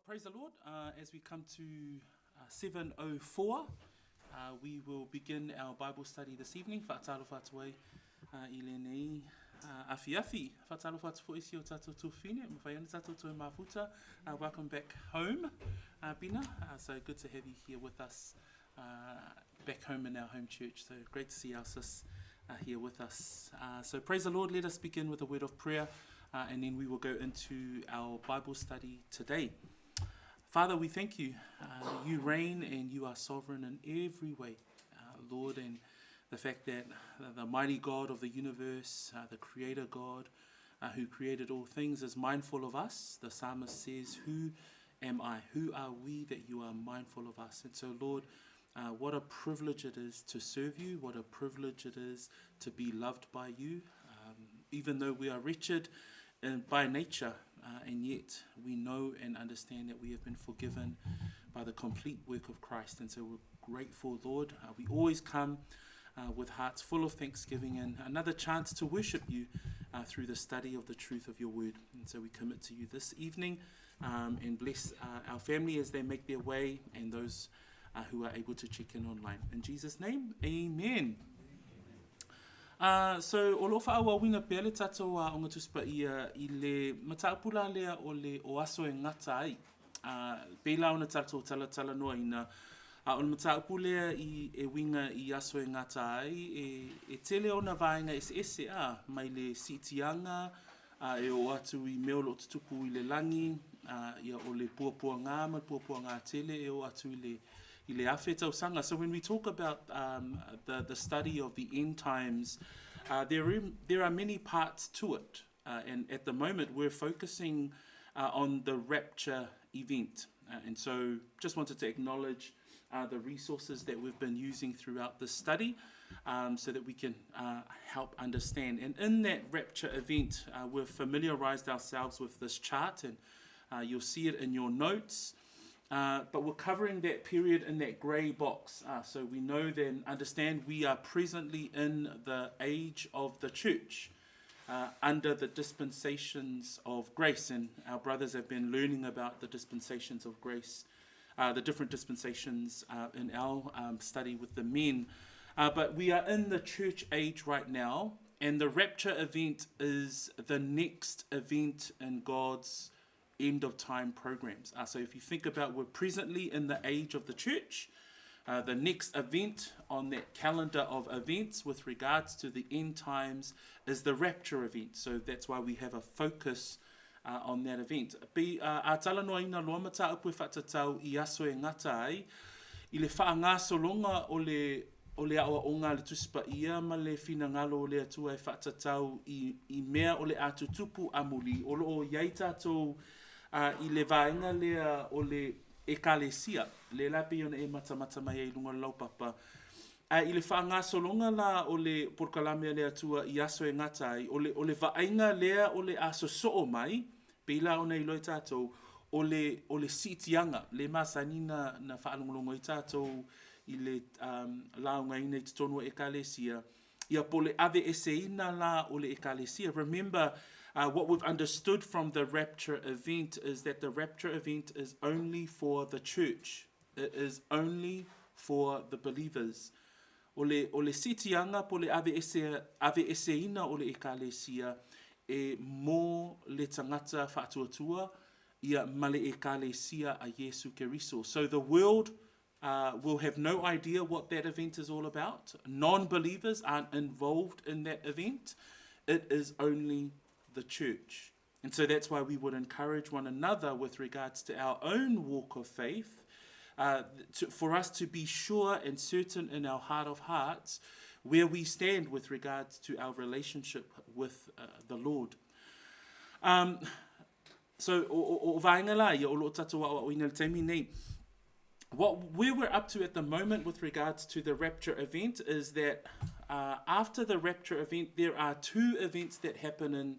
Praise the Lord. Uh, as we come to uh, 7.04, uh, we will begin our Bible study this evening. Whaatalo whaatuai uh, i le nei uh, afi afi. Whaatalo whaatu fo isi o tātou tūwhine, mwhai ana tātou tō mafuta. Uh, welcome back home, uh, Bina. Uh, so good to have you here with us uh, back home in our home church. So great to see our sis uh, here with us. Uh, so praise the Lord. Let us begin with a word of prayer uh, and then we will go into our Bible study today. Father, we thank you. Uh, you reign and you are sovereign in every way, uh, Lord, and the fact that the mighty God of the universe, uh, the creator God uh, who created all things, is mindful of us. The psalmist says, Who am I? Who are we that you are mindful of us? And so, Lord, uh, what a privilege it is to serve you. What a privilege it is to be loved by you. Um, even though we are wretched and by nature, uh, and yet we know and understand that we have been forgiven by the complete work of Christ. And so we're grateful, Lord. Uh, we always come uh, with hearts full of thanksgiving and another chance to worship you uh, through the study of the truth of your word. And so we commit to you this evening um, and bless uh, our family as they make their way and those uh, who are able to check in online. In Jesus' name, amen. Uh, so, o lo whaawawina pea le tātou a onga tusipa ia i le mataupula lea o le o aso e ngata ai. Uh, pēlā ona tātou talatala noa ina. Uh, o le mataupu lea i e winga i aso e ngata ai, e, e tele ona vaenga ese ese a, mai le sitianga, uh, e o atu i mea o lo tutupu i le langi, uh, ia o le puapua ngā ma le puapua ngā tele e o atu i le, i le afe tausaga. So when we talk about um, the, the study of the end times, uh, there, are, there are many parts to it. Uh, and at the moment, we're focusing uh, on the rapture event. Uh, and so just wanted to acknowledge uh, the resources that we've been using throughout this study um, so that we can uh, help understand. And in that rapture event, uh, we've familiarized ourselves with this chart, and uh, you'll see it in your notes. Uh, but we're covering that period in that grey box. Uh, so we know then, understand we are presently in the age of the church. Uh, under the dispensations of grace, and our brothers have been learning about the dispensations of grace, uh, the different dispensations uh, in our um, study with the men. Uh, but we are in the church age right now, and the rapture event is the next event in God's end of time programs. Uh, so if you think about we're presently in the age of the church, uh, the next event on that calendar of events with regards to the end times is the rapture event. So that's why we have a focus uh, on that event. Be, uh, a tala noa ina loa mata upu e whaatatau i aso e ngata ai, i le whaangasolonga o le o le aoa o ngā le tusipa ia ma le whinangalo o le atua e whaatatau i, i mea o le atutupu amuli o loo iai tātou uh, i le vaenga lea o le ekalesia, le la pe ona e matamata mai ai lunga laupapa. A i le whaangasolonga la o le porokalame a le atua i aso e ngata ai, o le, o le vaaiga lea o le asosoo mai, pe la ona iloa i tātou, o le, o le siitianga, le masani na, na whaalongolongo i tātou i le um, launga ina i totonu o ekalesia, ia po le ave ese ina la o le ekalesia. Remember, uh, what we've understood from the rapture event is that the rapture event is only for the church. It is only for the believers. O le, o le sitianga po le ave ese, ave ese ina o le ekalesia e mō le tangata whaatuatua ia ma le ekalesia a Yesu Keriso. So the world uh, will have no idea what that event is all about. Non-believers aren't involved in that event. It is only the church. And so that's why we would encourage one another with regards to our own walk of faith, uh, to, for us to be sure and certain in our heart of hearts where we stand with regards to our relationship with uh, the Lord. Um, so, o, o, o vaenga la, ia o lo tatou ao o ina le taimi nei. What where we're up to at the moment with regards to the rapture event is that uh, after the rapture event, there are two events that happen in,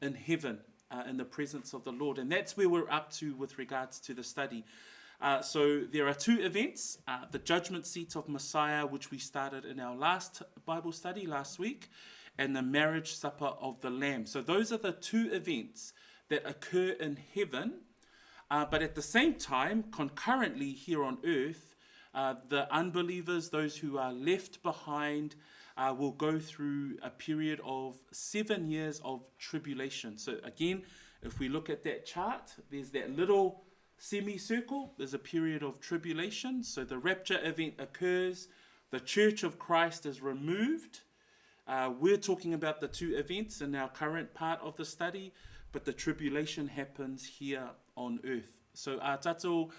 in heaven, uh, in the presence of the Lord. And that's where we're up to with regards to the study. Uh, so there are two events uh, the judgment seat of Messiah, which we started in our last Bible study last week, and the marriage supper of the Lamb. So those are the two events that occur in heaven But at the same time, concurrently here on earth, the unbelievers, those who are left behind, will go through a period of seven years of tribulation. So again, if we look at that chart, there's that little semicircle, there's a period of tribulation. So the rapture event occurs, the church of Christ is removed. We're talking about the two events in our current part of the study, but the tribulation happens here on earth. So a tātou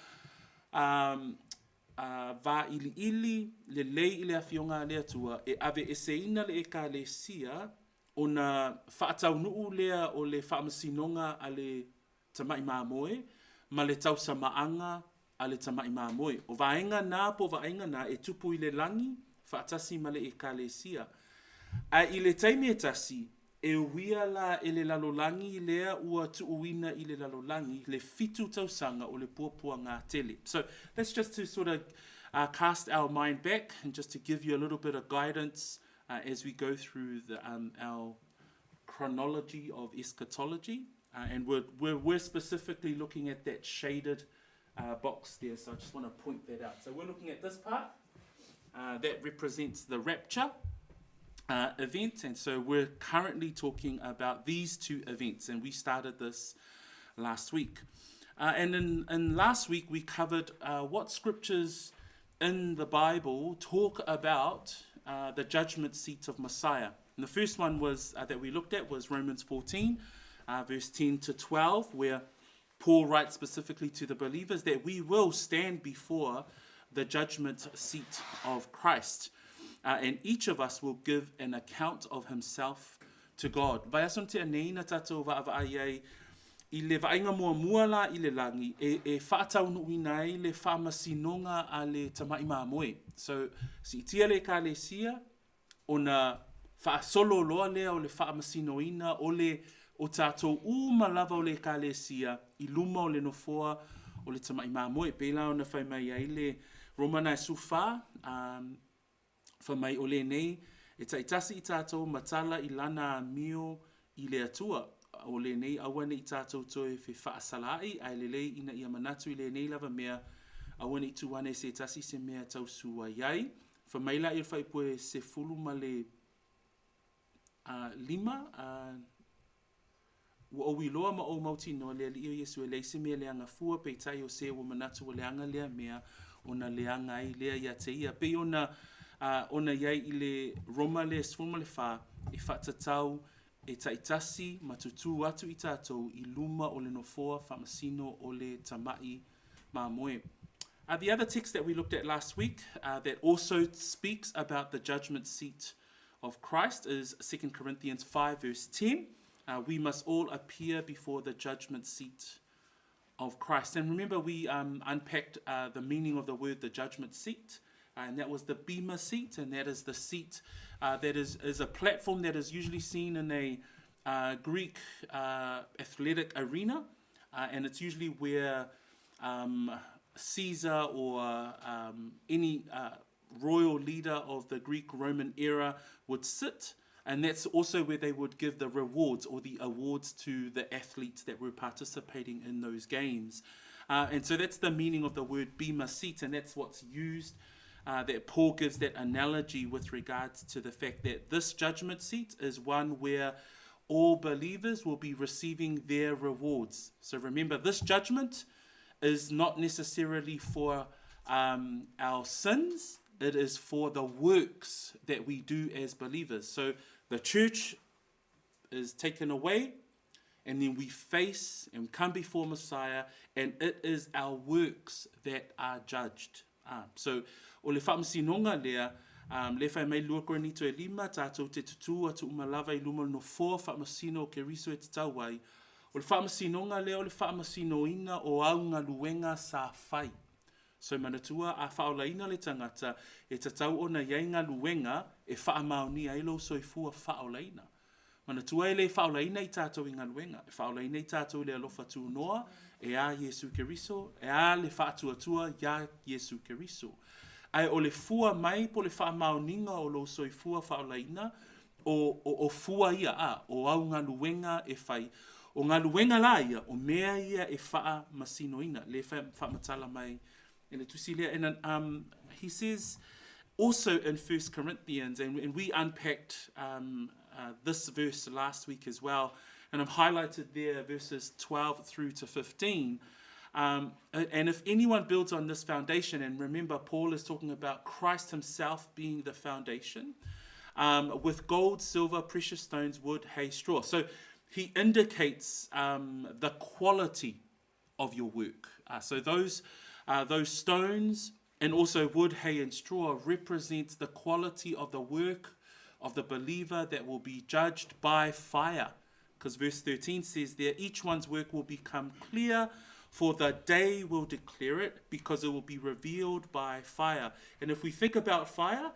vāiliili, lelei i le afioga a le Atua, e aveeseina le Ekalesia ona faataunuu lea o le faamasinoga a le Tamai Mamoe ma le tausamaaga a le Tamai Mamoe. O vaega na po o vaaiga na e tupu i le lagi faatasi ma le Ekalesia. Ae i le taimi e tasi, e uia la e le lalolagi lea ua tuuina i le lalolagi le fitu tausaga o le puapuaga tele. So that's just to sort of cast our mind back and just to give you a little bit of guidance as we go through the, our chronology of eschatology. And we're, we're, we're specifically looking at that shaded box there, so I just want to point that out. So we're looking at this part that represents the rapture event, and so we're currently talking about these two events, and we started this last week. And in, in last week, we covered what scriptures in the Bible talk about the judgment seat of Messiah. And the first one was that we looked at was Romans 14, verse 10 to 12, where Paul writes specifically to the believers that we will stand before the judgment seat of Christ. And each of us will give an account of himself to God. Vaiaso na tea nei na tātou vaavaai ai i le vaaiga muamua la i le lagi e, e faataunuuina ai le faamasinoga a le tama'i mamoe. So, siitia le Ekalesia, ona faasolo loa lea o le faamasinoina o le o tatou uma lava o le Ekalesia i luma o le nofoa o le tama'i mamoe. E pei la ona fai mai ai le Romana e 14, um, fai mai o lenei e taitasi i tātou ma tala i lana amio i le Atua, o lenei aua ne i tātou toe fefaasalaa'i, ae lelei ina ia manatu i lenei lava mea, aua ne i tu ane se tasi se mea tausuai ai. Fai mai la i le faaipu e sefulu ma le lima, Ua ou iloa ma ou mautinoa le Alii o Iesu e leai se mea leaga fua, peitai o se ua manatu ua leaga lea mea, ona leaga ai lea ia te ia. Pei ona, ona i ai i le Roma le 14, e faatatau e taitasi ma tutū atu i tātou i luma o le nofoa faamasino o le tama'i mamoe. The other text that we looked at last week that also speaks about the judgment seat of Christ is 2 Corinthians 5 verse 10. We must all appear before the judgment seat of Christ. And remember, we unpacked the meaning of the word the judgment seat. And that was the bema seat, and that is the seat that is, is a platform that is usually seen in a Greek athletic arena, and it's usually where Caesar or any royal leader of the Greek Roman era would sit. And that's also where they would give the rewards or the awards to the athletes that were participating in those games. And so that's the meaning of the word bema seat, and that's what's used. That Paul gives that analogy with regards to the fact that this judgment seat is one where all believers will be receiving their rewards. So remember, this judgment is not necessarily for our sins, it is for the works that we do as believers. So the church is taken away, and then we face and come before Messiah, and it is our works that are judged. Ah, so, o le faamasinoga lea, um, le fai mai lua Korinito e lima, tātou te tutū atu uma lava i luma o le nofoa faamasino o Keriso e tatau ai. O le faamasinoga lea o le faamasinoina o au galuega sa fai. So manatua a faaolaina le tagata, e tatau ona i ai galuega e faamaonia ai lou soifua faaolaina. Manatua e le faaolaina i tātou i galuega, e faaolaina i tātou i le alofa tunoa e a Iesu Keriso, e a le faatuatua iā Iesu Keriso. Ae o le fua mai po o le faamaoniga o lou soifua faaolaina, o, o, o fua ia, a, o au galuega e fai. O galuega la ia, o mea ia e faamasinoina, lea e faamatala mai e le tusi lea. And he says also in 1 Corinthians, and we unpacked this verse last week as well, and I've highlighted there verses 12 through to 15. And if anyone builds on this foundation, and remember, Paul is talking about Christ himself being the foundation, with gold, silver, precious stones, wood, hay, straw. So he indicates the quality of your work. So those stones and also wood, hay, and straw represents the quality of the work of the believer that will be judged by fire. Because verse 13 says there, each one's work will become clear, for the day will declare it, because it will be revealed by fire. And if we think about fire,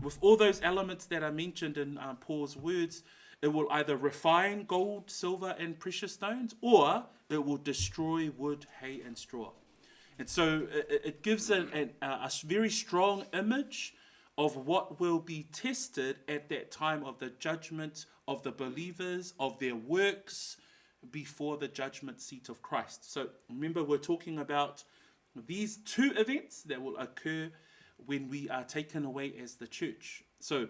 with all those elements that are mentioned in Paul's words, it will either refine gold, silver, and precious stones, or it will destroy wood, hay, and straw. And so it gives a very strong image of what will be tested at that time of the judgment of the believers, of their works before the judgment seat of Christ. So remember, we're talking about these two events that will occur when we are taken away as the church. So,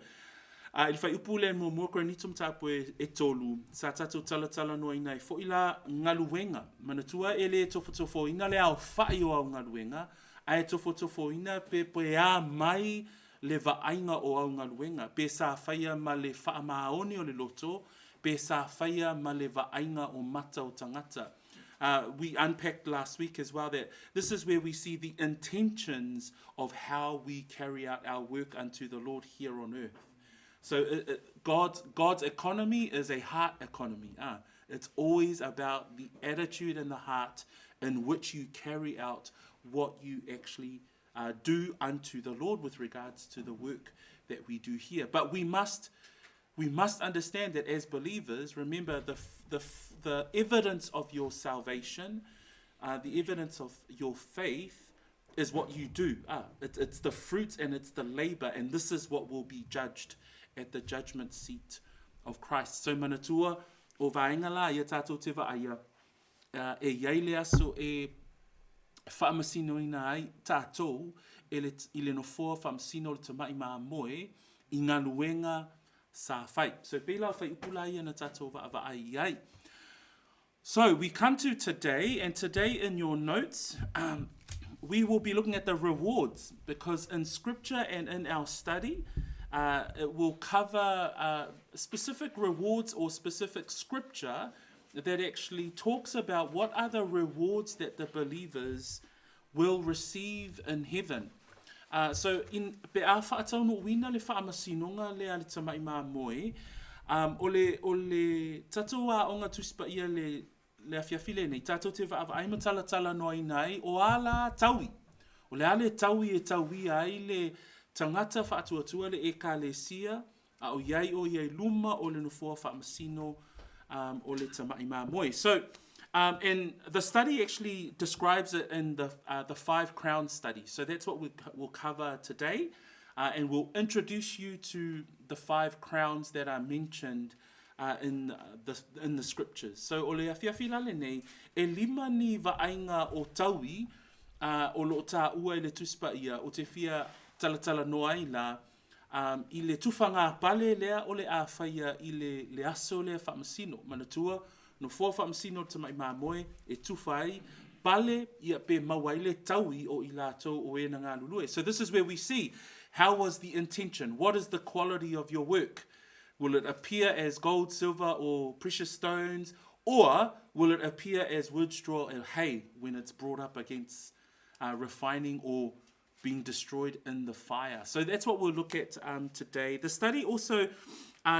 i le fuaiupu lea 1 Korinito mataupu e 3, sa tatou talatalanoaina ai foi la galuega. Manatua e lē tofotofoina le aofa'i o au galuega, ae tofotofoina pe pe a mai le vaaiga o au galuega, pe sa faia ma le faamaoni o le loto, pe sa faia ma le vaaiga o mata o tagata. We unpacked last week as well that this is where we see the intentions of how we carry out our work unto the Lord here on earth. So God's economy is a heart economy. It's always about the attitude and the heart in which you carry out what you actually do unto the Lord with regards to the work that we do here. But we must understand that as believers, remember the evidence of your salvation, the evidence of your faith is what you do. It's the fruits and it's the labor, and this is what will be judged at the judgment seat of Christ. So manatua o vaega la ia tatou te vaaia, e iai le aso e faamasinoina ai tatou e le, i le nofoa faamasino o le tama'i mamoe i galuega sa fai. So pei la o fuaiupu la ia na tatou vaavaai i ai. So we come to today, and today in your notes, we will be looking at the rewards because in scripture and in our study, it will cover specific rewards or specific scripture that actually talks about what are the rewards that the believers will receive in heaven. So in pe a faataunuuina le faamasinoga lea le tama'i mamoe, o le tatou aoga tusipaia le afiafi lenei, tatou te vaavaai ma talatalanoaina ai o a la taui. O le a le taui e tauia ai le tagata faatuatua le ekalesia, a o iai o ia i luma o le nofoa faamasino o le tama'i mamoe. So, and the study actually describes it in the five crown study. So that's what we will cover today. And we'll introduce you to the five crowns that are mentioned in the scriptures. So o le afiafi la lenei, e lima ni vaaiga o taui o loo taua i le tusipaia o te fia talatalanoa ai la i le tufaga pale lea o le a faia i le aso lea faamasino. Manatua, nofoa faamasino o le tama'i mamoe e tufa ai pale ia pe maua ai le taui o i latou o e na galulue. So this is where we see how was the intention? What is the quality of your work? Will it appear as gold, silver, or precious stones? Or will it appear as wood, straw, and hay when it's brought up against refining or being destroyed in the fire? So that's what we'll look at today. The study also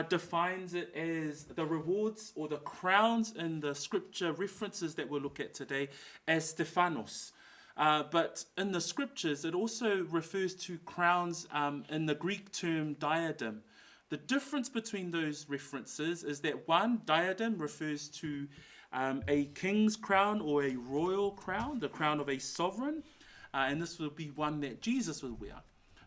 defines it as the rewards or the crowns in the scripture references that we'll look at today as Stephanos. But in the scriptures, it also refers to crowns in the Greek term diadem. The difference between those references is that one, diadem, refers to a king's crown or a royal crown, the crown of a sovereign, and this will be one that Jesus will wear.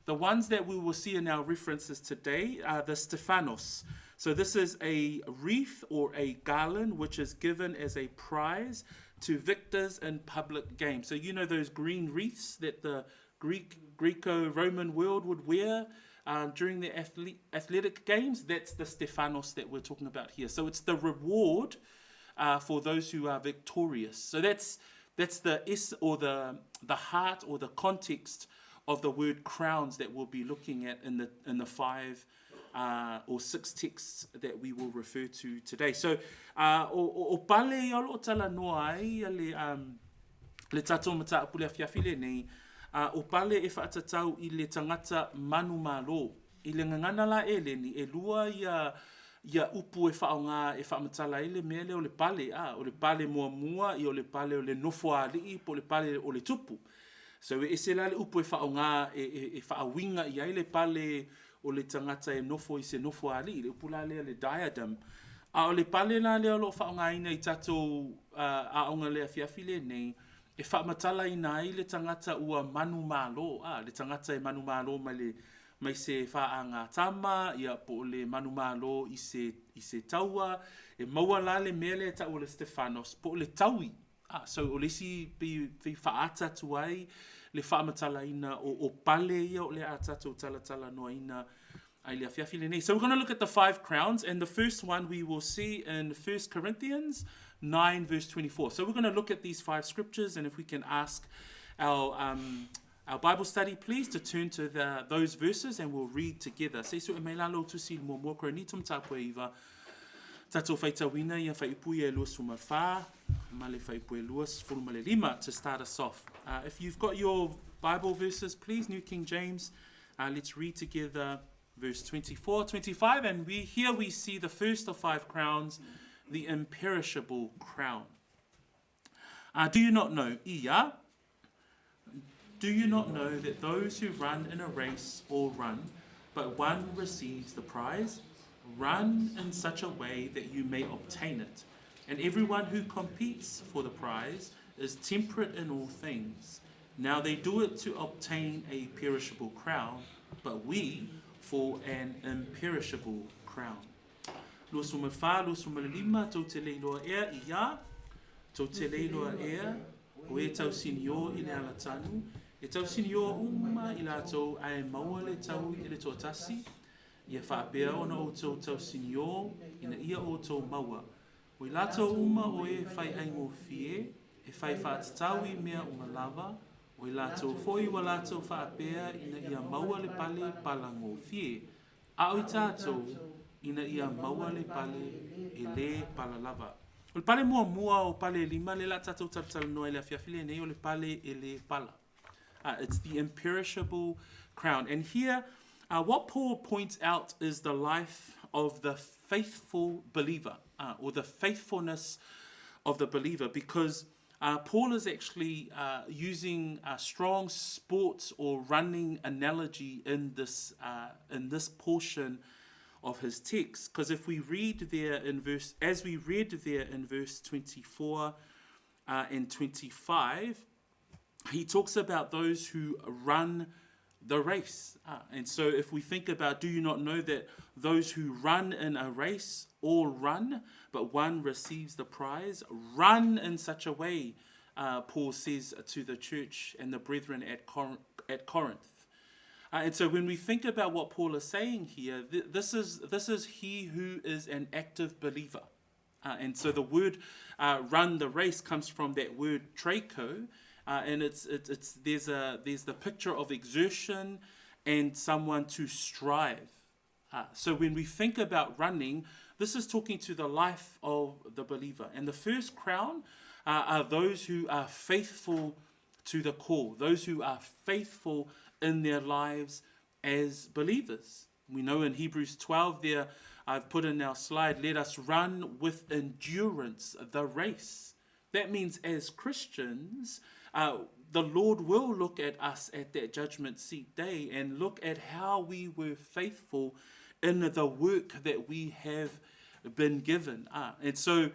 The ones that we will see in our references today are the Stephanos. So this is a wreath or a garland which is given as a prize to victors in public games. So you know those green wreaths that the Greek Greco-Roman world would wear during the athletic games? That's the Stephanos that we're talking about here. So it's the reward for those who are victorious. So that's the S or the heart or the context of the word crowns that we'll be looking at in the 5 or 6 texts that we will refer to today. So o pale ia o loo talanoa ai ia le tatou mataupu le afiafi lenei, o pale e faatatau i le tagata manumalo. I le gagana la Eleni, e lua ia upu e faaaoga e faamatala ai le mea lea o le pale, o le pale muamua, ia o le pale o le nofoalii po o le pale o le tupu. So e ese la le upu e faaaoga e faauiga i ai le pale o le tagata e nofo i se nofoalii, le upu la lea le diadem. A o le pale la lea o loo faaaogaina i tatou aoga le afiafi lenei, e faamatalaina ai le tagata ua manumalo, le tagata e manumalo mai se faagatama, ia po o le manumalo i se taua, e maua la le mea lea e tau o le Stephanos, po o le taui. So o le isi pei faaata atu ai le faamatalaina o pale ia o le a tatou talatalanoaina ai le afiafi lenei. So we're going to look at the 5 crowns, and the first one we will see in 1 Corinthians 9 verse 24. So we're going to look at these 5 scriptures, and if we can ask our Bible study, please, to turn to those verses, and we'll read together. Se su e mai lalo tusi mo mo korinito mtapo iva. Tatou faitauina ia faiupu ia e 24, ma le faiupu e 25 to start us off. If you've got your Bible verses, please, New King James, let's read together verse 24, 25, and here we see the first of 5 crowns, the imperishable crown. Do you not know, ia, do you not know that those who run in a race all run, but one receives the prize? Run in such a way that you may obtain it. And everyone who competes for the prize is temperate in all things. Now they do it to obtain a perishable crown, but we for an imperishable crown. 24, 25, tau te leiloa ea ia, tau te leiloa ea, o e tau sinio i le alatanu, e tau sinio uma i lātou ae maua le tau i le toatasi, ia whaapea ona o tau tau sinio ina ia o tau maua. O i lātou uma o e whai aingo fie, e whai whaatatau i mea o malava, o i lātou foi wa lātou whaapea ina ia maua le pale palango fie, a o i tātou ina ia maua le pale e le palalava. O le pale muamua o pale lima le la tātou talatalanoa i le afiafi lenei o le pale e le pala. It's the imperishable crown. And here, what Paul points out is the life of the faithful believer, or the faithfulness of the believer, because Paul is actually using a strong sports or running analogy in this portion of his text. Because if we read there in verse, as we read there in verse 24 and 25, he talks about those who run the race. And so if we think about, do you not know that those who run in a race all run, but one receives the prize? Run in such a way, Paul says to the church and the brethren at Corinth. And so when we think about what Paul is saying here, this is he who is an active believer. And so the word run the race comes from that word tracho, and it's there's the picture of exertion and someone to strive. So when we think about running, this is talking to the life of the believer. And the first crown are those who are faithful to the call, those who are faithful in their lives as believers. We know in Hebrews 12 there, I've put in our slide, let us run with endurance the race. That means as Christians, the Lord will look at us at that judgment seat day and look at how we were faithful in the work that we have been given. And so,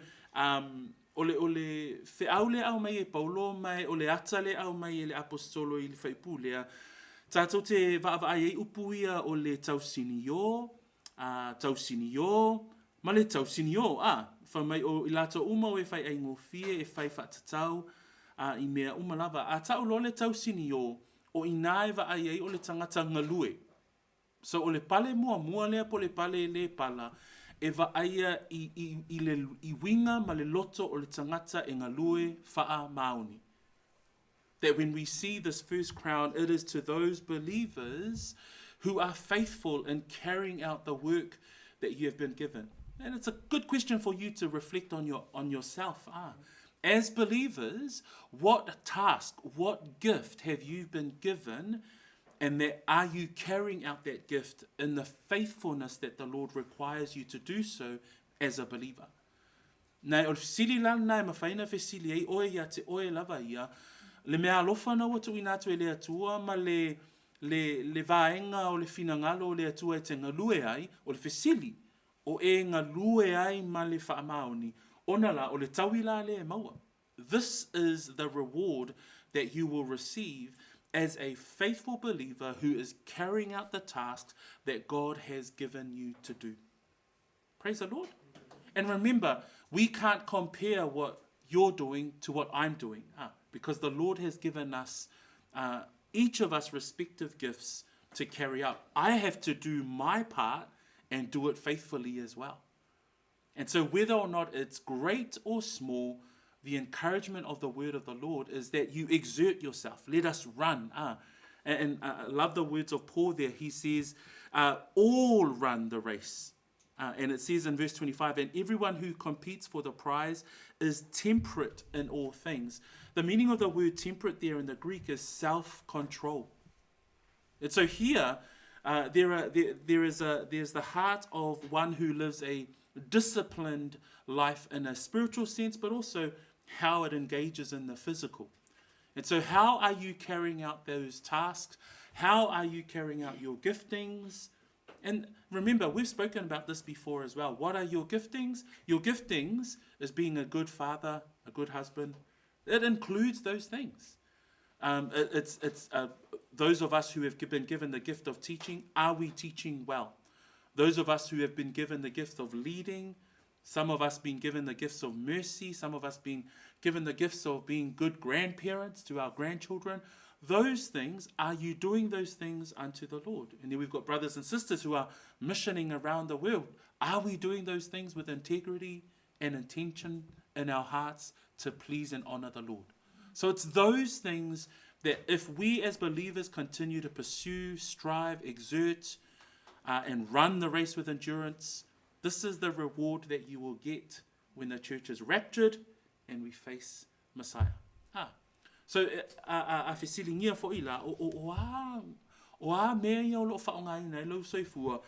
ole feau le au mai e Paulo mai, ole ata le au mai e le apostolo i le faipulea, tātou te vaavaai ai upu ia o le tausinio, tausiniō ma le tausiniō, ā, fai mai o i latou uma o e fai aigofie e fai faatatau i mea uma lava. A ta'u loa le tausiniō, o i inā e vaai ai o le tagata galue. So o le pale muamua lea po o le pale lē pala e vaaia i, i, i le i uiga ma le loto o le tagata e galue faamaoni. That when we see this first crown, it is to those believers who are faithful in carrying out the work that you have been given. And it's a good question for you to reflect on, your, on yourself. As believers, what task, what gift have you been given? And that are you carrying out that gift in the faithfulness that the Lord requires you to do so as a believer? Nei, o le fesili la lena e mafai ona fesili ai oe ia te oe lava ia, le mea alofa na ua tuuina atu e le Atua ma le, le, le vaega o le finagalo o le Atua e te galue ai, o le fesili, o e galue ai ma le faamaoni, ona la, o le taui la lea e maua. This is the reward that you will receive as a faithful believer who is carrying out the tasks that God has given you to do. Praise the Lord. And remember, we can't compare what you're doing to what I'm doing, because the Lord has given us, each of us, respective gifts to carry out. I have to do my part and do it faithfully as well. And so, whether or not it's great or small, the encouragement of the word of the Lord is that you exert yourself. Let us run. And I love the words of Paul there. He says, all run the race. And it says in verse 25, and everyone who competes for the prize is temperate in all things. The meaning of the word temperate there in the Greek is self control. And so here, there, are, there, there is a, there's the heart of one who lives a disciplined life in a spiritual sense, but also how it engages in the physical. And so, how are you carrying out those tasks? How are you carrying out your giftings? And remember, we've spoken about this before as well. What are your giftings? Your giftings is being a good father, a good husband. It includes those things. It's those of us who have been given the gift of teaching, are we teaching well? Those of us who have been given the gift of leading, some of us being given the gifts of mercy, some of us being given the gifts of being good grandparents to our grandchildren. Those things, are you doing those things unto the Lord? And then we've got brothers and sisters who are missioning around the world. Are we doing those things with integrity and intention in our hearts to please and honor the Lord? So it's those things that if we as believers continue to pursue, strive, exert, and run the race with endurance, this is the reward that you will get when the church is raptured and we face Messiah. So, a fesiligia fo'i la, o a mea ia o loo faaaogāina ai lou soifua.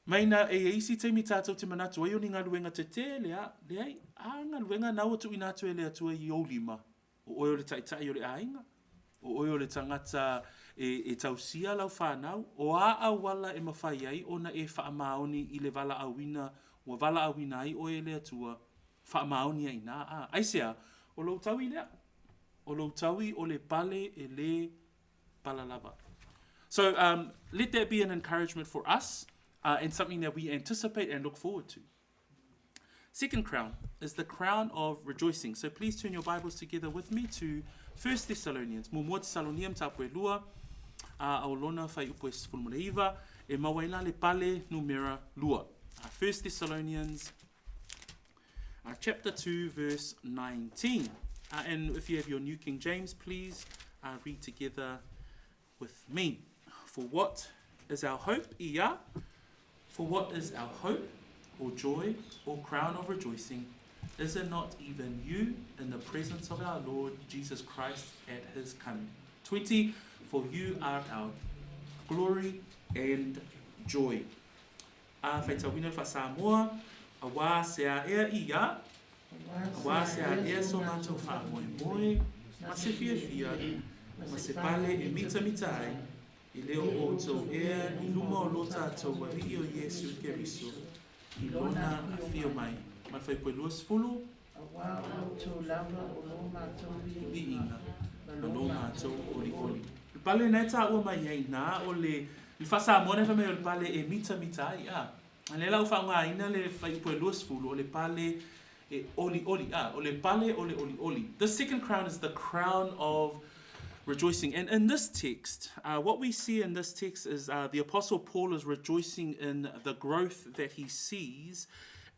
Mai na e isi taimi tātou te manatu ai o ni galuega tetē a, leai, a galuega na ua tuuina atu e le Atua i ou lima. O oe o le ta'ita'i o le aiga, o oe o le tagata e tausia lau fanau, o a auala e mafai ai ona e faamaoni i le valaauina ua valaauina ai oe e le Atua, faamaoni ai na. A, aisea, o lou taui lea. O lou taui o le pale e lē pala lava. So let that be an encouragement for us and something that we anticipate and look forward to. Second crown is the crown of rejoicing. So please turn your Bibles together with me to 1 Thessalonians. Muamua Tesalonia mataupu e lua, o lona fuaiupu e 19, e maua ai la le pale numera lua. 1 Thessalonians chapter 2 verse 19. And if you have your New King James, please read together with me. For what is our hope, ia? For what is our hope, or joy, or crown of rejoicing? Is it not even you in the presence of our Lord Jesus Christ at his coming? 20. For you are our glory and joy. A faitauina le faa-Samoa, auā se a ea ia, auā se a ea so mātou faamoemoe, ma se fiafia, ma se pale e mitamita ai, i le o outou ea i luma o lo tātou Alii o Iesu Keriso, i lona afio mai. Ma le fuaiupu e 20. Auā o outou lava o lo mātou viiga ma lo mātou olioli. Le pale nei taua mai ai nā o le I le faa-Samoa na fai mai o le pale e mitamita ai, a. A lea la ua faaaogaina le fuaiupu e 20, o le pale e olioli, a. O le pale o le olioli. The second crown is the crown of rejoicing. And in this text, what we see in this text is the Apostle Paul is rejoicing in the growth that he sees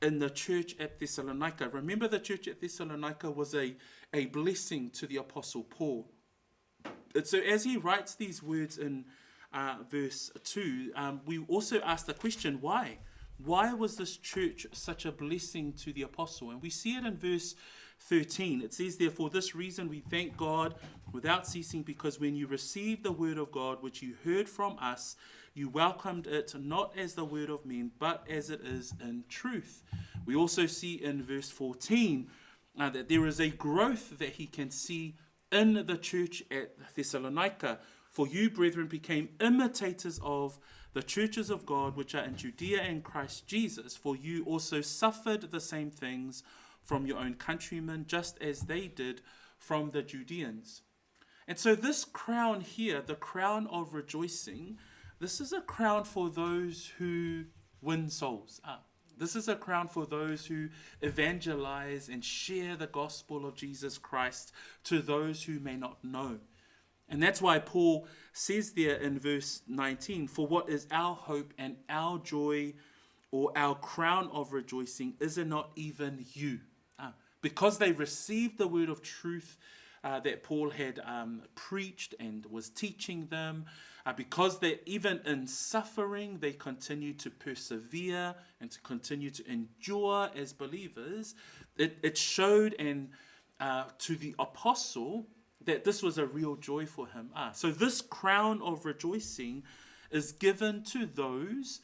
in the church at Thessalonica. Remember, the church at Thessalonica was a, a blessing to the Apostle Paul. And so, as he writes these words in verse 2, we also ask the question why? Why was this church such a blessing to the apostle? And we see it in verse 13. It says, Therefore, this reason we thank God without ceasing, because when you received the word of God, which you heard from us, you welcomed it not as the word of men, but as it is in truth. We also see in verse 14 that there is a growth that he can see in the church at Thessalonica. For you, brethren, became imitators of the churches of God which are in Judea and Christ Jesus, for you also suffered the same things from your own countrymen, just as they did from the Judeans. And so, this crown here, the crown of rejoicing, this is a crown for those who win souls. Ah, this is a crown for those who evangelize and share the gospel of Jesus Christ to those who may not know. And that's why Paul says there in verse 19 For what is our hope and our joy or our crown of rejoicing? Is it not even you? Because they received the word of truth that Paul had preached and was teaching them, because they even in suffering they continue to persevere and to continue to endure as believers, it, it showed and to the apostle that this was a real joy for him. So this crown of rejoicing is given to those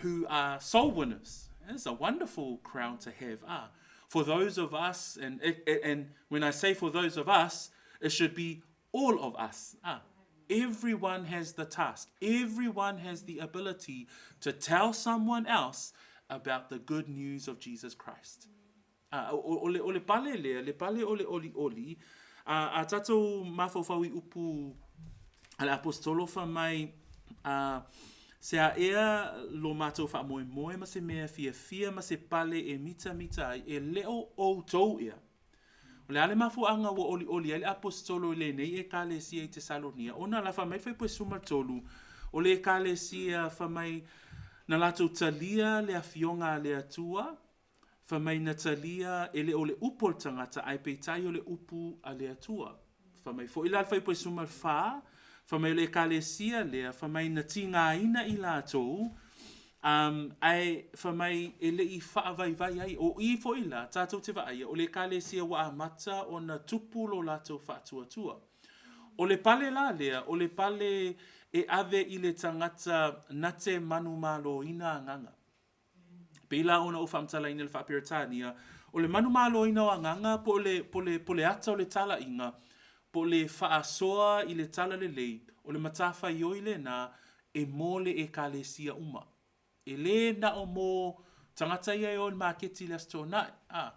who are soul winners. It's a wonderful crown to have. For those of us, and, and when I say for those of us, it should be all of us. Everyone has the task. Everyone has the ability to tell someone else about the good news of Jesus Christ. O, le, o le pale lea, le pale o le oli oli, a, a tātou mafaufau i upu a le apostolo fa mai, a, se a ea lo mātou whaamoemoe ma se mea fiafia ma se pale e mitamita ai, e leo outou ea. O le a le mafuaaga ua olioli ai le Aposetolo i lenei Ekalesia i Tesalonia, ona la fai mai le Fuaiupu 13, o le Ekalesia fai mai na latou talia le Afioga a le Atua, fai mai na talia e le o le upu a le tagata ae peitai o le upu a le Atua. Fai mai foi la le Fuaiupu 14, fai mai o le Ekalesia lea, fai mai na tigaina i latou, Um, ae fai mai e le i faavaivai ai. O i foi la, tātou te vaaia, o le Ekalesia ua amata ona tupu lo latou faatuatua. O le pale la lea, o le pale e ave i le tagata na te manumaloina agaga. Pei la ona ou faamatalaina i le Faa-Peretania, o le manumaloina o agaga po o le, po le, po le ata o le talaiga, po o le faasoa i le talalelei, o le matafaioi lenā e mō le Ekalesia uma. E lē na o mō tagata ia e o i le maketi i le Aso Toonai, ā,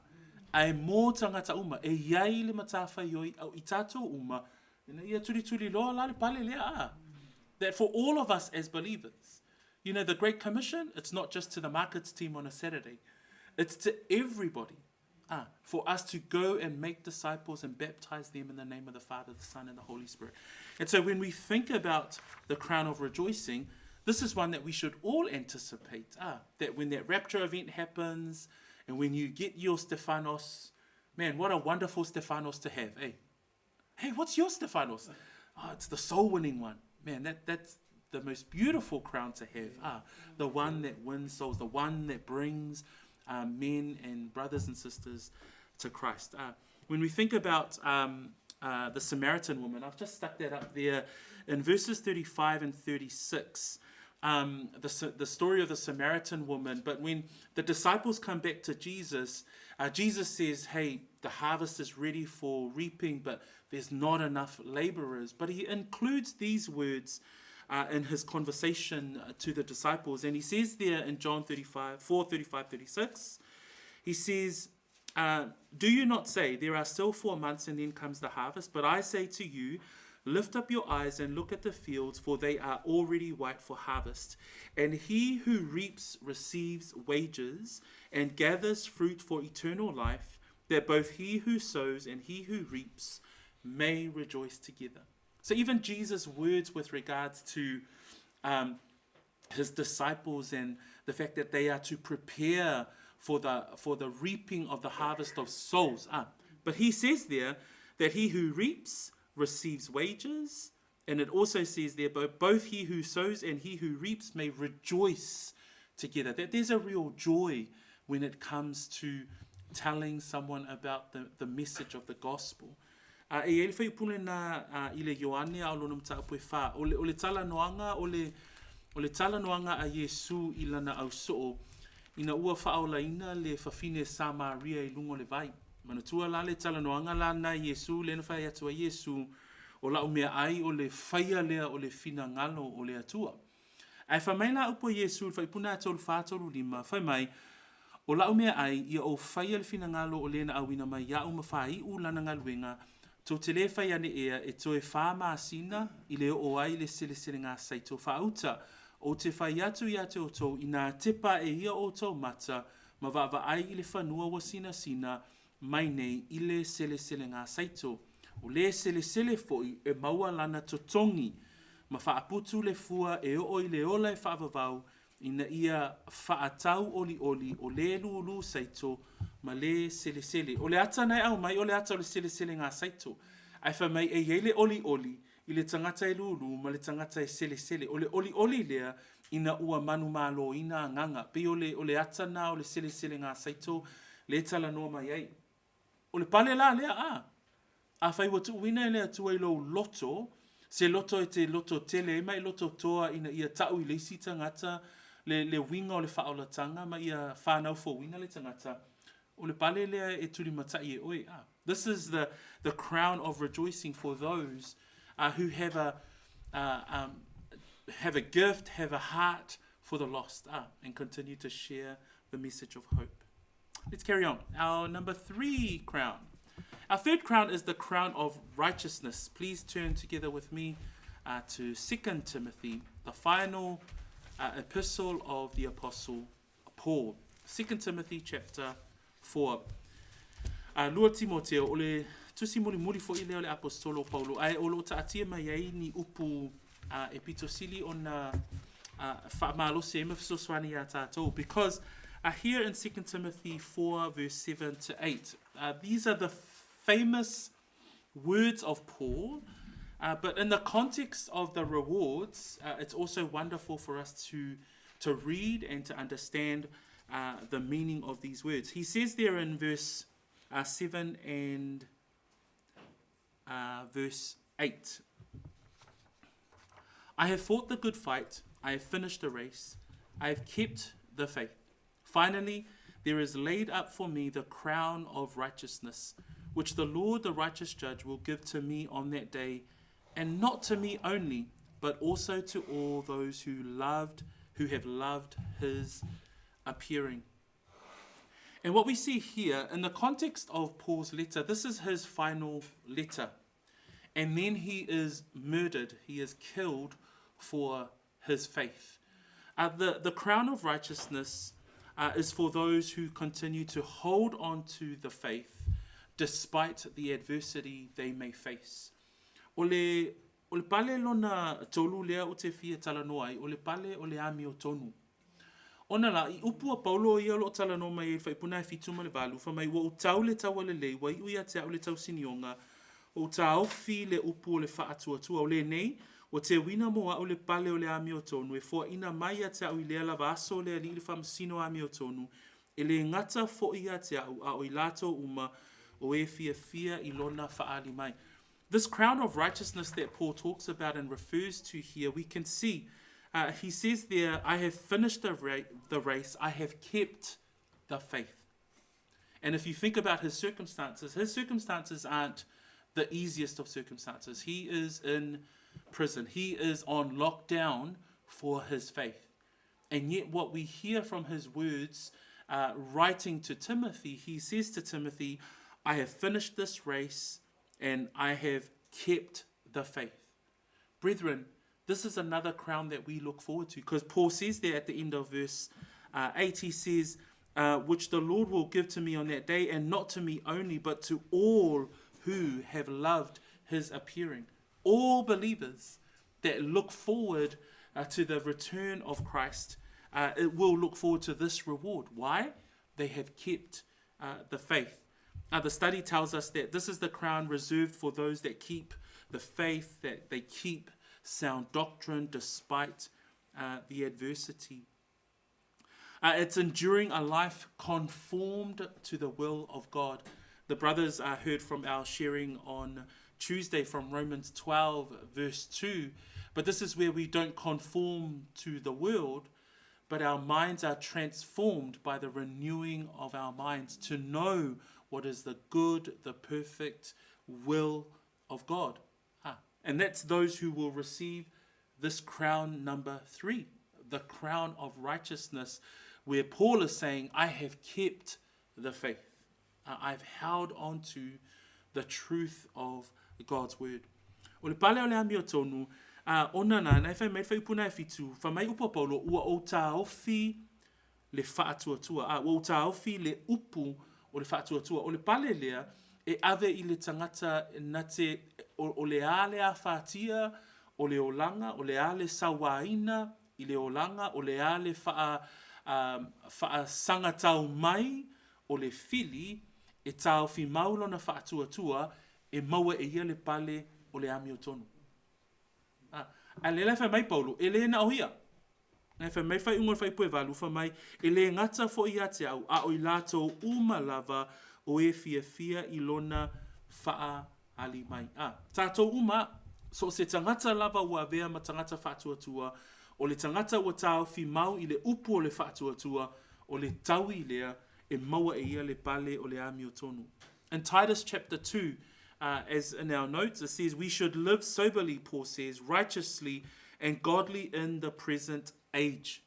ae mō tagata uma. E i ai le matafaioi au i tātou uma, ina ia tulituli loa la le pale lea, ā, that for all of us as believers, you know, the Great Commission, it's not just to the markets team on a Saturday. It's to everybody. For us to go and make disciples and baptize them in the name of the Father, the Son, and the Holy Spirit. And so when we think about the crown of rejoicing, this is one that we should all anticipate. That when that rapture event happens and when you get your Stephanos, man, what a wonderful Stephanos to have, eh? Hey, what's your Stephanos? Oh, it's the soul winning one. Man, that, that's the most beautiful crown to have. The one that wins souls, the one that brings men and brothers and sisters to Christ. When we think about the Samaritan woman, I've just stuck that up there in verses 35 and 36. The story of the Samaritan woman. But when the disciples come back to Jesus, Jesus says, Hey, the harvest is ready for reaping, but there's not enough laborers. But he includes these words in his conversation to the disciples. And he says there in John 35, 4 35, 36, he says, Do you not say, There are still 4 months and then comes the harvest? But I say to you, Lift up your eyes and look at the fields, for they are already white for harvest. And he who reaps receives wages and gathers fruit for eternal life, that both he who sows and he who reaps may rejoice together. So even Jesus' words with regards to his disciples and the fact that they are to prepare for the, for the reaping of the harvest of souls. But he says there that he who reaps receives wages, and it also says there, both he who sows and he who reaps may rejoice together. That there's a real joy when it comes to telling someone about the, the message of the gospel. A e i ai le fuaiupu lena i le Ioane a o lona mataupu e whā. O le, o le talanoaga, o le, o le talanoaga a Iesu i lana ausoo, ina ua faaolaina le fafine Samaria i luga o le vai. Manatua la le talanoaga la na Iesu lea na fai atu ai Iesu, o la'u meaai o le faia lea o le finagalo o le Atua. Ae fai mai la upu a Iesu i le faipuna a 34, 35, fai mai, O la'u meaai, ia ou faia le finagalo o le na auina mai iaʻu ma faaiʻu lana galuega, tou te lē fai ane ea e toe whā masina i le oo ai le seleselega saito faauta. Ou te fai atu iā te outou, inā tepa e ia outou mata, ma vaavaai i le fanua ua sinasina mai nei i le seleselega saito. O le selesele foʻi e maua lana totogi, ma faaputu le fua e oo i le ola e faavavau, ina ia faatau olioli o le lūlū saito ma le selesele. O le ata na e aumai o le ata o le seleselega saito. Ae fai mai e i ai le olioli i le tagata e lūlū ma le tagata e selesele. O le olioli lea ina ua manumaloina agaga. Pei o le, o le ata na o le seleselega saito le talanoa mai ai. O le pale la lea, a. Afai ua tuuina e le Atua i lou loto, se loto e te loto tele ai ma e loto toa ina ia ta'u i le isi tagata le, le uiga o le faaolataga ma ia whānau fouina le tagata, o le pale lea e tulimata'i e oe, a. This is the, the crown of rejoicing for those who have a, have a gift, have a heart for the lost, and continue to share the message of hope. Let's carry on. Our number three crown. Our third crown is the crown of righteousness. Please turn together with me to 2 Timothy, the final epistle of the Apostle Paul. 2 Timothy chapter 4. Lua Timoteo, o le tusi mulimuli foʻi lea o le Aposetolo o Paulo, ae o loo taatia mai ai ni upu e pito sili ona faamalosi ai ma fesoasoani iā tatou. Because here in 2 Timothy 4 verse 7 to 8, these are the famous words of Paul, but in the context of the rewards, it's also wonderful for us to, to read and to understand the meaning of these words. He says there in verse 7 and verse 8 I have fought the good fight, I have finished the race, I have kept the faith. Finally, there is laid up for me the crown of righteousness, which the Lord, the righteous judge, will give to me on that day, and not to me only, but also to all those who loved, who have loved his appearing. And what we see here in the context of Paul's letter, this is his final letter. And then he is murdered, he is killed for his faith. The, the crown of righteousness is for those who continue to hold on to the faith despite the adversity they may face. O le, o le pale lona tolu lea ou te fia talanoa ai, o le pale o le amiotonu. Ona la, i upu a Paulo ia o loo talanoa mai ai i le faipuna e fitu ma le valu, fai mai, Ua ou tau le taua lelei, ua iu ia te au le tausinioga, ua ou taofi le upu o le faatuatua. O lenei, ua teuina mo a'u le pale o le amiotonu, e foaina mai ia te a'u i lea lava aso o le Alii le faamasino amiotonu, e lē gata foʻi ia te a'u, a o i latou uma o e fiafia i lona faaali mai. This crown of righteousness that Paul talks about and refers to here, we can see he says there, I have finished the, ra- the race, I have kept the faith. And if you think about his circumstances, his circumstances aren't the easiest of circumstances. He is in prison, he is on lockdown for his faith. And yet, what we hear from his words, writing to Timothy, he says to Timothy, I have finished this race and I have kept the faith. Brethren, this is another crown that we look forward to because Paul says there at the end of verse 8, he says, which the Lord will give to me on that day, and not to me only, but to all who have loved his appearing. All believers that look forward to the return of Christ it will look forward to this reward. Why? They have kept the faith. The study tells us that this is the crown reserved for those that keep the faith, that they keep sound doctrine despite the adversity. It's enduring a life conformed to the will of God. The brothers heard from our sharing on Tuesday from Romans 12, verse 2. But this is where we don't conform to the world, but our minds are transformed by the renewing of our minds to know what is the good, the perfect will of God. And that's those who will receive this crown number 3, the crown of righteousness, where Paul is saying, I have kept the faith. I've held on to the truth of God's word. O le pale o le amiotonu, ona nā, nai whai mai whai upuna e whitu, wha mai upu a Paulo, ua o tāofi le whaatuatua, ua o tāofi le upu o le whaatuatua. O le pale lea, e ave i le tangata na te, o le a le a whātia, o le olanga, o le a le sauaina i le olanga, o le a le whaasangatau mai o le fili, e tāofi maulona whaatuatua, e maua e ia le pale o le amiotonu. A le whai mai Paulo, e le na ohia. Nai whai mai whai ungo whai pue valu, whai mai, e le ngata fo i ate au, a o i lātou uma lava o e fia fia i lona whaa ali mai. Tātou uma, so se tangata lava ua avea ma tangata whaatuatua, o le tangata ua tāofi mau i le upu o le whaatuatua, o le taui lea, e maua e ia le pale o le amiotonu. In Titus chapter 2, as in our notes, it says, we should live soberly, Paul says, righteously and godly in the present age.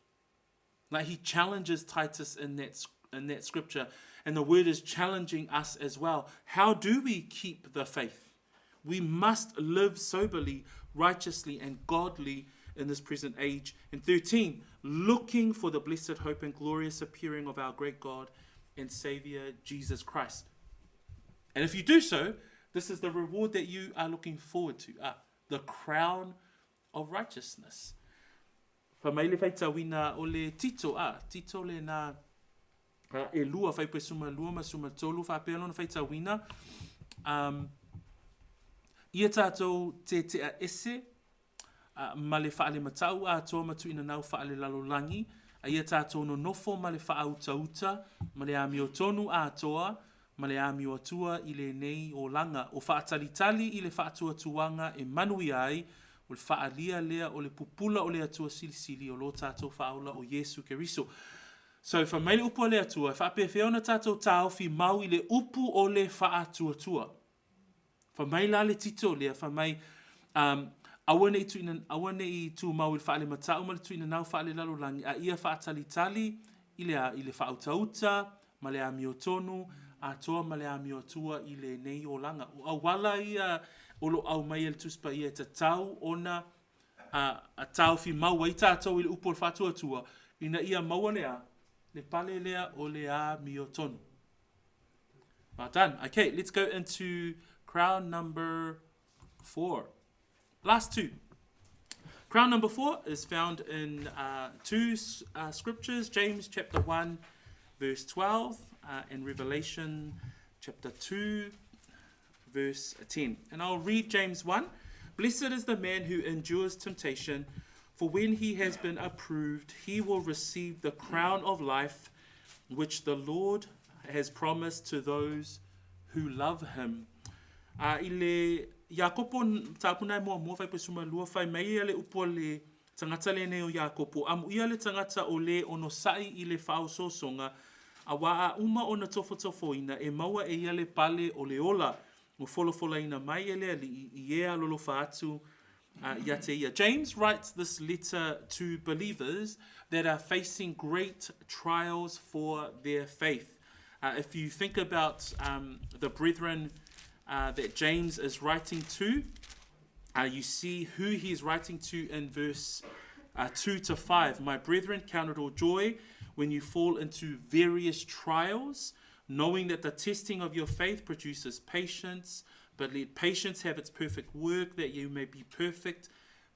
Like he challenges Titus in that scripture, and the word is challenging us as well. How do we keep the faith? We must live soberly, righteously, and godly in this present age. And 13, looking for the blessed hope and glorious appearing of our great God and Savior, Jesus Christ. And if you do so, this is the reward that you are looking forward to, the crown of righteousness. Fa mai le whaitawina o le Tito, Tito le nā e lua, whai pe suma lua ma suma tolu, wha pea lona whaitawina. Ia tātou te te a ese, ma le whaale matau a toa matu ina nau whaale lalolangi, a ia tātou no nofo ma le whaauta uta, ma le amio tonu a toa, ma le amio atua i le nei o langa, o whaatalitali i le whaatuatuanga e manui ai, o le whaalia lea o le pupula o le atua silisili o lo tātou whaola o Yesu Keriso. So, wha mai le upu o le atua, whaapewhea ona tātou tāofi mau i le upu o le whaatuatua. Wha mai la le tito lea, wha mai aua nei tū mau i le whaale matau ma le tuina nau whaale lalolangi, a ia whaatalitali i le whautauta, ma le amiotonu, a toa ma le amiotua i le nei o langa. O awala ia o lo au mai el tuspa ia te tau ona a taufi maua i tātou i le upu o le whaatuatua, ina ia maua lea, le pale lea o le amiotonu. Well done. Okay, let's go into crown number 4. Last two. Crown number 4 is found in two scriptures, James chapter 1, verse 12, and Revelation chapter 2, verse 10. And I'll read James 1. Blessed is the man who endures temptation, for when he has been approved, he will receive the crown of life, which the Lord has promised to those who love him. I le Iakopo tāpuna e mua mua whai pesuma lua whai mai ia le upu le tangata le nei o Iakopo. Amu ia le tangata o le ono sai i le whaososonga, a waa uma ona tofotofoina e maua e ia le pale o le ola o folofolaina mai e le ali i ea lolo whaatu ia te ia. James writes this letter to believers that are facing great trials for their faith. If you think about the brethren that James is writing to, You see who he is writing to in verse 2 to 5. My brethren, count it all joy when you fall into various trials, knowing that the testing of your faith produces patience, but let patience have its perfect work, that you may be perfect,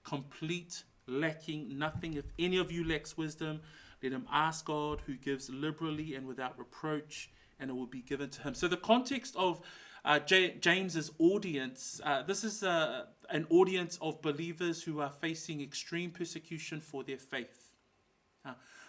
complete, lacking nothing. If any of you lacks wisdom, let him ask God, who gives liberally and without reproach, and it will be given to him. So the context of James's audience, this is an audience of believers who are facing extreme persecution for their faith.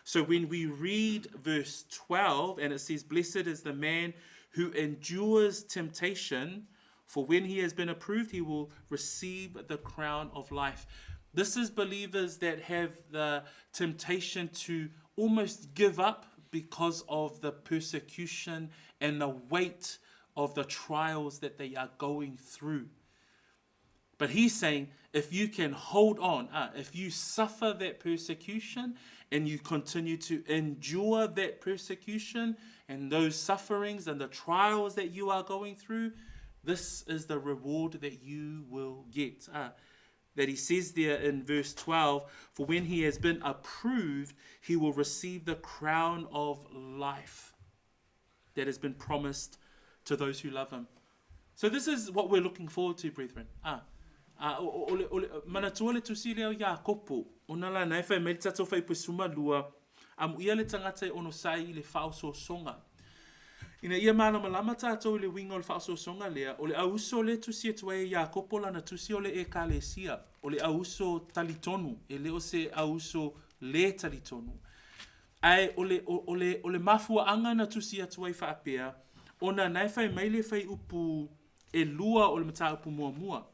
So when we read verse 12, and it says, Blessed is the man who endures temptation, for when he has been approved, he will receive the crown of life. This is believers that have the temptation to almost give up because of the persecution and the weight of the trials that they are going through. But he's saying, if you can hold on, if you suffer that persecution and you continue to endure that persecution and those sufferings and the trials that you are going through, this is the reward that you will get. That he says there in verse 12, for when he has been approved, he will receive the crown of life that has been promised to those who love him. So this is what we're looking forward to, brethren. O le manatua le tusi lea o Iakopo, ona la na e fai mai le tatou fuaiupu e 12, amuia le tagata e onosai i le faaosoosoga. Ina ia malamalama tatou i le uiga o le faaosoosoga lea, o le auuso lea e tusi atu ai e Iakopo lana tusi o le ekalesia, o le auuso talitonu, e le o se auuso le talitonu. Ae o le, o, o le, o le mafuaaga na tusi atu ai faapea, ona na e fai mai le fuaiupu 2 o le mataupu muamua.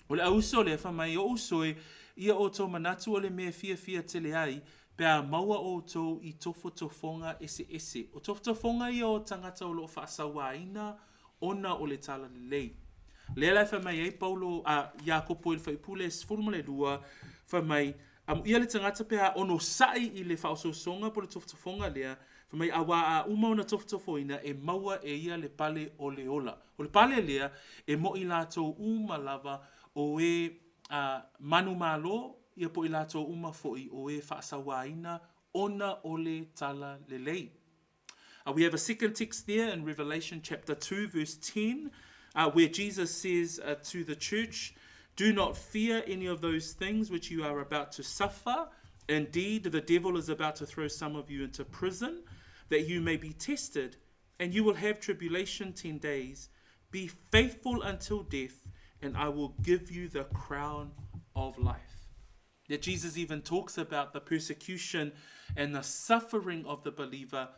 O le auuso lea fai mai, o uso e, ia outou manatu o le mea e fiafia tele ai, pe a maua outou i tofotofoga eseese. O tofotofoga ia o tagata o loo faasauaina ona o le talalelei. Lea la e fai mai ai Paulo a Iakopo i le fuaiupu lea 12, fai mai, amuia le tagata pe a onosai i le faaosoosoga po o le tofotofoga lea, fai mai auā a uma ona tofotofoina e maua e ia le pale o le ola. O le pale lea e mo i latou uma lava o e manumalo, ia po o i latou uma foi o e faasauaina ona o le talalelei. We have a second text there in Revelation chapter 2 verse 10, where Jesus says to the church, Do not fear any of those things which you are about to suffer. Indeed, the devil is about to throw some of you into prison, that you may be tested, and you will have tribulation 10 days. Be faithful until death, and I will give you the crown of life. That Jesus even talks about the persecution and the suffering of the believer,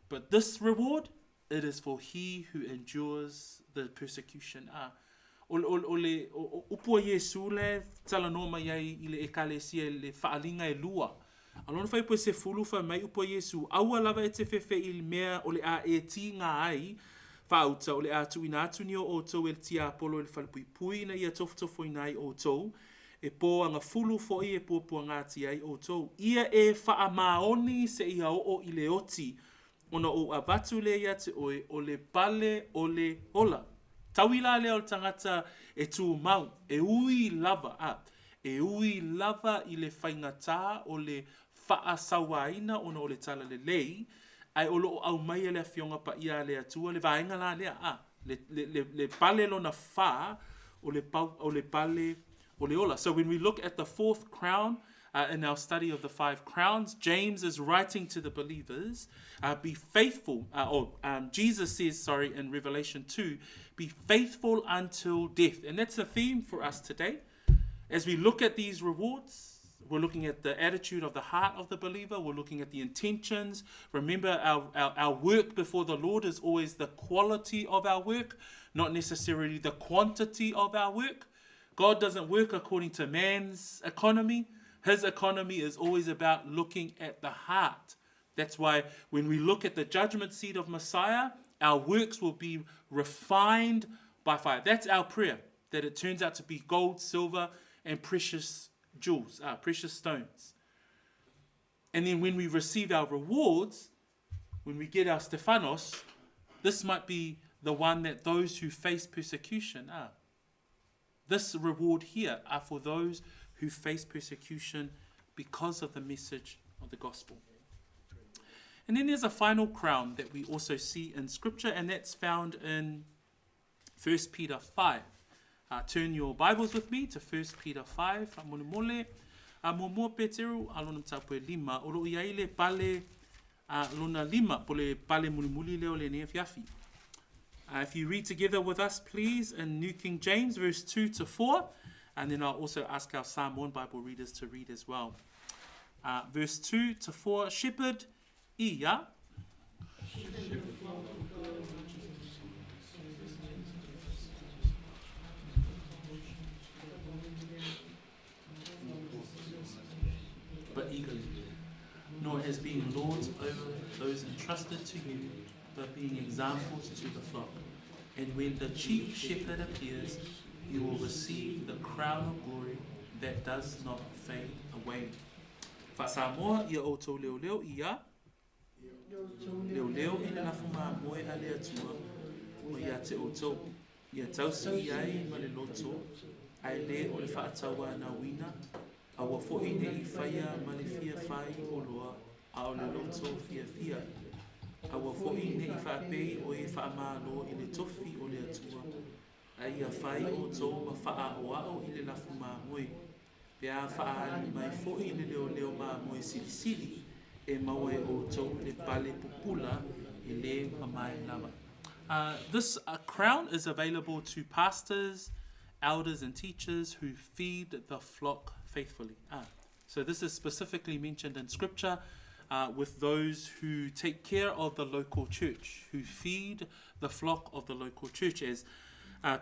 but this reward, it is for he who endures the persecution. O, o, o le o, o, upu a Iesu le talanoa mai ai i le ekalesia i le faaaliga e lua. A lona fuaiupu e 10 fai mai upu a Iesu, aua lava e te fefe i le mea o le a e tiga ai, faauta o le a tuuina atu ni o outou e le tiapolo i le falepuipui ina ia tofotofoina ai outou, e po agafulu foi e puapuagatia ai outou. Ia e faamaoni seia oo i le oti, ona ou avatu lea ia te oe o le pale o le ola. Taui la lea o le tagata e tumau, e ui lava, a, e ui lava i le faigata o le faasauaina ona o le talalelei, ae o loo aumaia le Afioga Paia a le Atua, le vaega la lea, a, le, le, le, le pale lona fa o le, pau, o le pale o le ola. So when we look at the fourth crown in our study of the five crowns, James is writing to the believers, be faithful, or Jesus says, sorry, in Revelation 2, be faithful until death. And that's the theme for us today. As we look at these rewards, we're looking at the attitude of the heart of the believer. We're looking at the intentions. Remember, our work before the Lord is always the quality of our work, not necessarily the quantity of our work. God doesn't work according to man's economy. His economy is always about looking at the heart. That's why when we look at the judgment seat of Messiah, our works will be refined by fire. That's our prayer, that it turns out to be gold, silver, and precious jewels, precious stones. And then when we receive our rewards, when we get our Stephanos, this might be the one that those who face persecution are. This reward here are for those who face persecution because of the message of the gospel. And then there's a final crown that we also see in Scripture, and that's found in 1 Peter 5. Turn your Bibles with me to 1 Peter 5, faamolemole. Muamua Peteru, a lona mataupu e lima, o loo i ai le pale lona lima, po le pale mulimuli lea o lenei afiafi. If you read together with us, please, in New King James, verse 2 to 4, and then I'll also ask our Samoan Bible readers to read as well. Verse 2 to 4, Shepherd ia. But eagerly, nor as being lords over those entrusted to you, but being examples to the flock. And when the chief shepherd appears, you will receive the crown of glory that does not fade away. Faasamoa, ia outou leoleo ia, leoleo i le lafo mamoe a le Atua o ia te outou, ia tausi i ai ma le loto, ae le o le faatauanauina, aua foi ne i faia ma le fia fai oloa, a o le loto fiafia. Aua foi ne i faapei o e faamalo i le tofi o le Atua, a ia fai outou ma faaoao i le lafo mamoe, pe a faaali mai foi le leoleo mamoe silisili, e maua e outou le pale pupula e le mamae lava. This crown is available to pastors, elders and teachers who feed the flock faithfully. So this is specifically mentioned in Scripture with those who take care of the local church, who feed the flock of the local church. As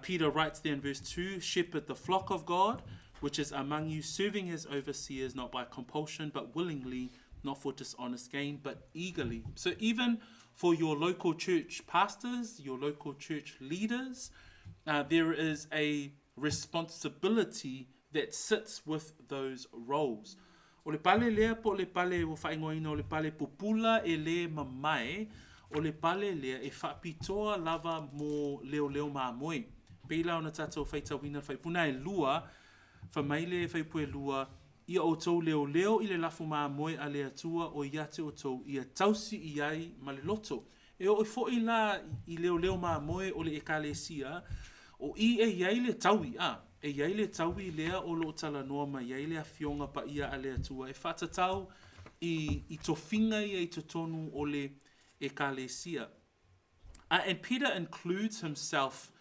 Peter writes there in verse 2, shepherd the flock of God, which is among you, serving as overseers, not by compulsion, but willingly, not for dishonest gain, but eagerly. So even for your local church pastors, your local church leaders, there is a responsibility that sits with those roles. O le pale lea po o le pale ua faaigoaina o le pale pupula e le mamae, o le pale lea e faapitoa lava mo leoleo mamoe. Pei la ona tatou faitauina le faipuna e lua, fai mai le faipu e lua, ia outou leoleo i le lafo mamoe a le Atua o ia te outou, ia tausi i ai ma le loto. E oo foi la i leoleo mamoe o le ekalesia, o i e i ai le taui, a, e i ai le taui lea o loo talanoa mai ai le afioga paia a le Atua e faatatau i tofiga ia i totonu o le ekalesia. And Peter includes himself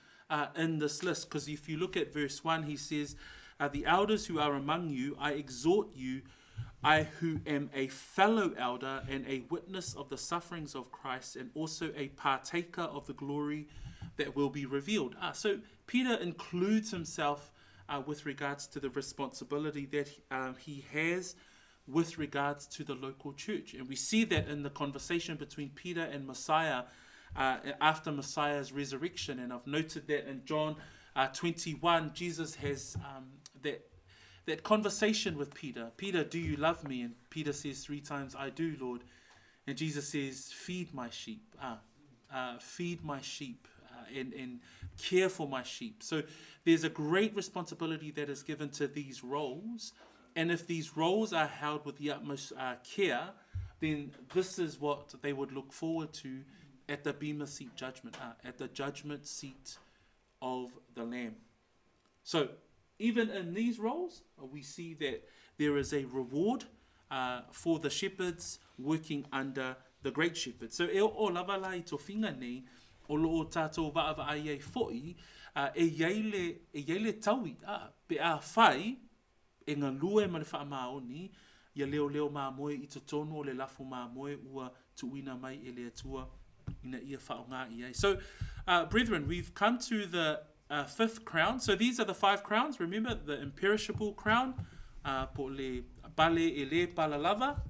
in this list, because if you look at verse 1, he says, the elders who are among you, I exhort you, I who am a fellow elder and a witness of the sufferings of Christ, and also a partaker of the glory that will be revealed. So Peter includes himself with regards to the responsibility that he has with regards to the local church. And we see that in the conversation between Peter and Messiah after Messiah's resurrection. And I've noted that in John 21, Jesus has that conversation with Peter. Peter, do you love me? And Peter says 3 times, I do, Lord. And Jesus says, feed my sheep. Feed my sheep. And care for my sheep. So there's a great responsibility that is given to these roles. And if these roles are held with the utmost care, then this is what they would look forward to at the Bema seat judgment, at the judgment seat of the Lamb. So even in these roles, we see that there is a reward for the shepherds working under the great shepherd. So e o lava la i tofiga nei, o loo tātou vaavaai ai foi, e iai le taui, pe a whai, e ngalue ma le whaamaoni, ia leo leo mamoe i totonu o le lafo mamoe ua tuuina mai e le Atua ina ia whaonga i ai. So, brethren, we've come to the fifth crown. So these are the 5 crowns. Remember, the imperishable crown, po le pale e le palalava.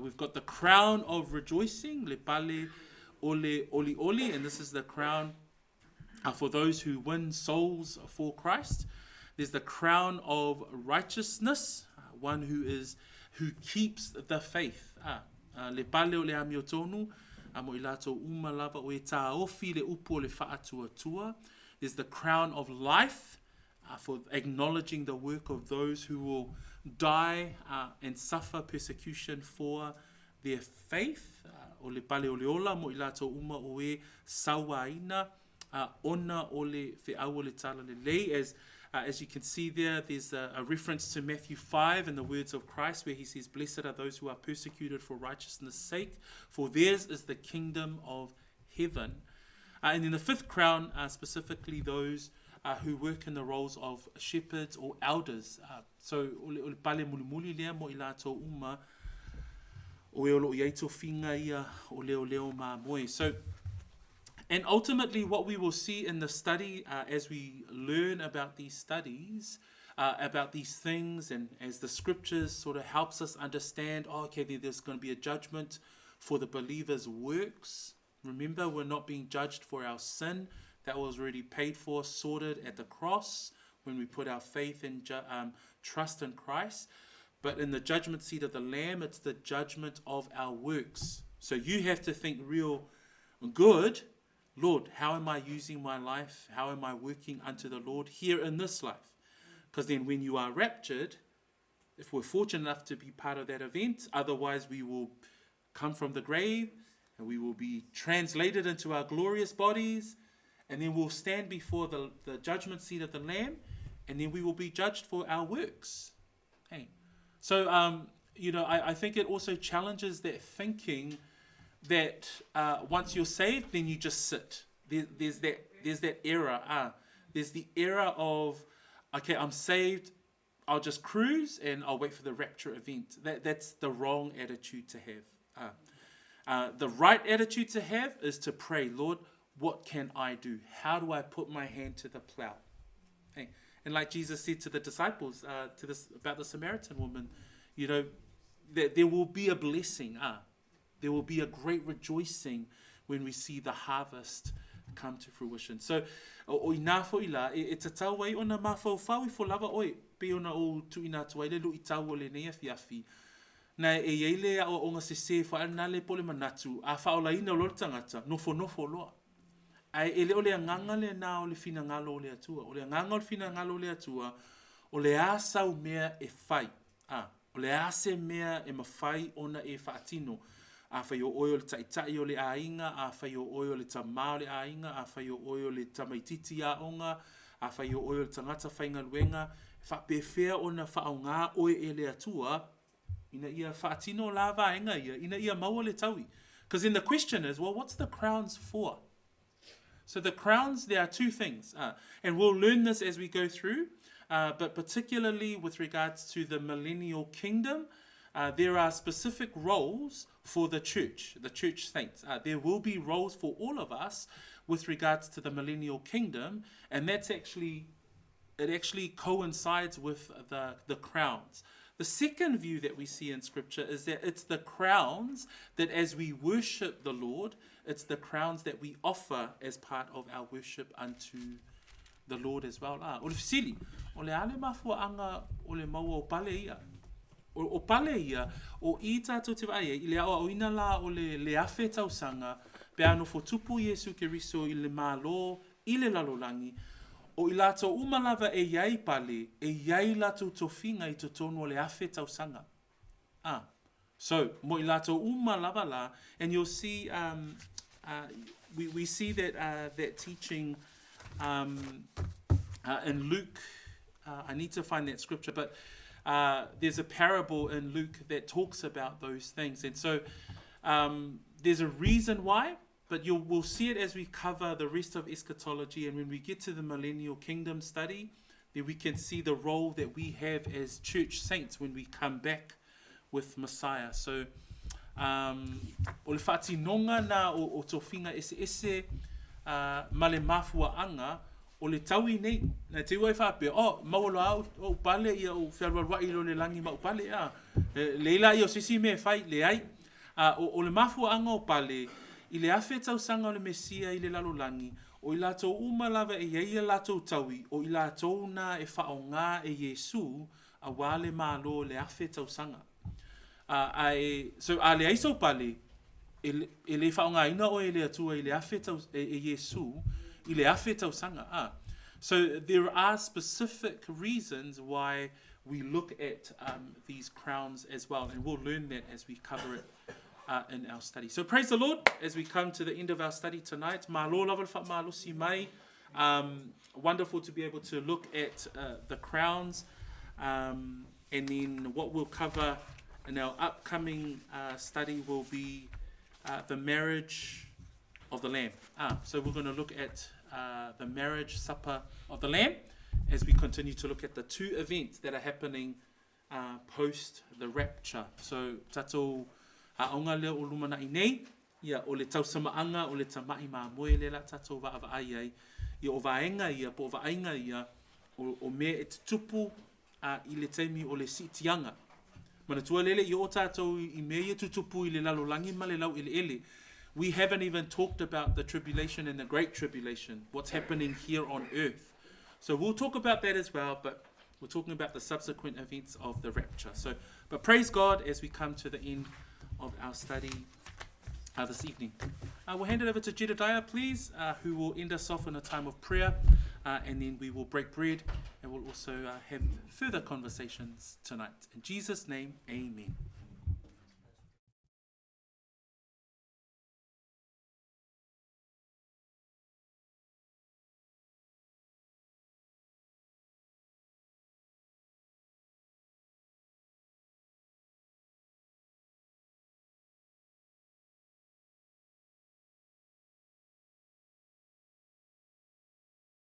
We've got the crown of rejoicing, le pale ole oli oli, and this is the crown for those who win souls for Christ. There's the crown of righteousness, one who keeps the faith. Le pale o le amiotonu, a mo i latou uma lava o e tāofi le upu o le faatuatua. There's the crown of life, for acknowledging the work of those who will die and suffer persecution for their faith. O le pale o le ola mo i latou uma o e sauaina ona o le feau o le Talalelei. As as you can see there, there's a, a reference to Matthew 5 and the words of Christ where he says, Blessed are those who are persecuted for righteousness' sake, for theirs is the kingdom of heaven. And then the fifth crown are specifically those who work in the roles of shepherds or elders. So, o le, o le pale mulimuli lea mo i latou uma o e o lo o i ai tofiga ia o leoleo mamoe. So, and ultimately what we will see in the study as we learn about these studies, about these things, and as the scriptures sort of helps us understand, oh, okay, there's going to be a judgment for the believer's works. Remember, we're not being judged for our sin. That was already paid for, sorted at the cross when we put our faith and trust in Christ. But in the judgment seat of the Lamb, it's the judgment of our works. So you have to think real good. Lord, how am I using my life? How am I working unto the Lord here in this life? Because then when you are raptured, if we're fortunate enough to be part of that event, otherwise we will come from the grave and we will be translated into our glorious bodies, and then we'll stand before the, the judgment seat of the Lamb, and then we will be judged for our works. Hey. So, you know, I, I think it also challenges that thinking that once you're saved, then you just sit. There, there's that there's that error. There's the error of, okay, I'm saved, I'll just cruise and I'll wait for the rapture event. That, that's the wrong attitude to have. The right attitude to have is to pray, Lord, what can I do? How do I put my hand to the plow? Hey. And like Jesus said to the disciples to this about the Samaritan woman, you know, that there will be a blessing. There will be a great rejoicing when we see the harvest come to fruition. So, o, o inā foi la, e, e tatau ai ona mafaufau ifo lava oe, pei ona ou tuuina atu ai le luitau o lenei afiafi. Na e i ai le aoaoga sesē faale le po o le manatu, a faaolaina loa le tagata, nofonofo loa. Ae e le o le agaga lenā o le finagalo o le Atua. O le agaga o le finagalo o le Atua, o le a sau mea e fai. A, o le a se mea e mafai ona e faatino. Afai o oe o le taitai o le aiga, afai o oe o le tamā o le aiga, afai o oe o le tamaitiiti aoga, afai o oe o le tagata faigaluega, e faapefea ona faaaogā oe e le Atua, ina ia faatino la vaega ia, ina ia maua le taui. Because then the question is, well, what's the crowns for? So the crowns, there are two things. And we'll learn this as we go through, but particularly with regards to the millennial kingdom, there are specific roles for the church, the church saints. There will be roles for all of us with regards to the millennial kingdom, and that's actually, it actually coincides with the, the crowns. The second view that we see in Scripture is that it's the crowns that as we worship the Lord, it's the crowns that we offer as part of our worship unto the Lord as well. Ah, o le fesili, o le a le mafuaaga o le maua o pale ia? O, o pale ia, o i tātou te vaai ai, i le aoaoina la o le, le afe tausaga, pe a nofo tupu Iesu Keriso i le Malo i le lalolagi, o i latou uma lava e i ai pale, e i ai latou tofiga i totonu o le afe tausaga. Ah. So, mo i latou uma lava la, and you'll see, we, we see that, that teaching in Luke. I need to find that scripture, but there's a parable in Luke that talks about those things. And so there's a reason why, but you will see it as we cover the rest of eschatology. And when we get to the millennial kingdom study, then we can see the role that we have as church saints when we come back with Messiah. So, o le faatinoga na o, o tofiga eseese ma le mafuaaga o le taui nei. Na te ua e faapea, oh, maua loa au, ou pale ia ou fealualuai loa i le lagi ma ou pale. A. E, leai laia o se isi mea e fai, leai. O, o le mafuaaga o pale, i le afe tausaga o le Mesia i le lalolagi, o i latou uma lava e i ai a latou taui, o i latou na e faaaogā e Iesu auā le Malo o le afe tausaga. A, ae, so a leai sou pale, e, e le faaaogāina oe e le Atua i le afe tau, e, e Iesu i le afe tausaga. A. So there are specific reasons why we look at these crowns as well, and we'll learn that as we cover it in our study. So praise the Lord as we come to the end of our study tonight. Malo lava le faamalosi mai. Wonderful to be able to look at the crowns, and then what we'll cover in our upcoming study will be the marriage of the Lamb. So we're going to look at the marriage supper of the Lamb as we continue to look at the two events that are happening post the rapture. So tatou aoga lea o lumanai nei, ia o le tausamaaga o le tama'i mamoe lea la tatou vaavaai ai, ia o vaega ia po o vaaiga ia o mea e tutupu i le taimi o le siitiaga. Manatua lele i o tatou i mea ia tutupu i le lalolagi ma le laueleele. We haven't even talked about the tribulation and the great tribulation, what's happening here on earth. So we'll talk about that as well, but we're talking about the subsequent events of the rapture. So, but praise God as we come to the end of our study this evening. We'll hand it over to Jedediah, please, who will end us off in a time of prayer, and then we will break bread and we'll also have further conversations tonight. In Jesus' name, amen.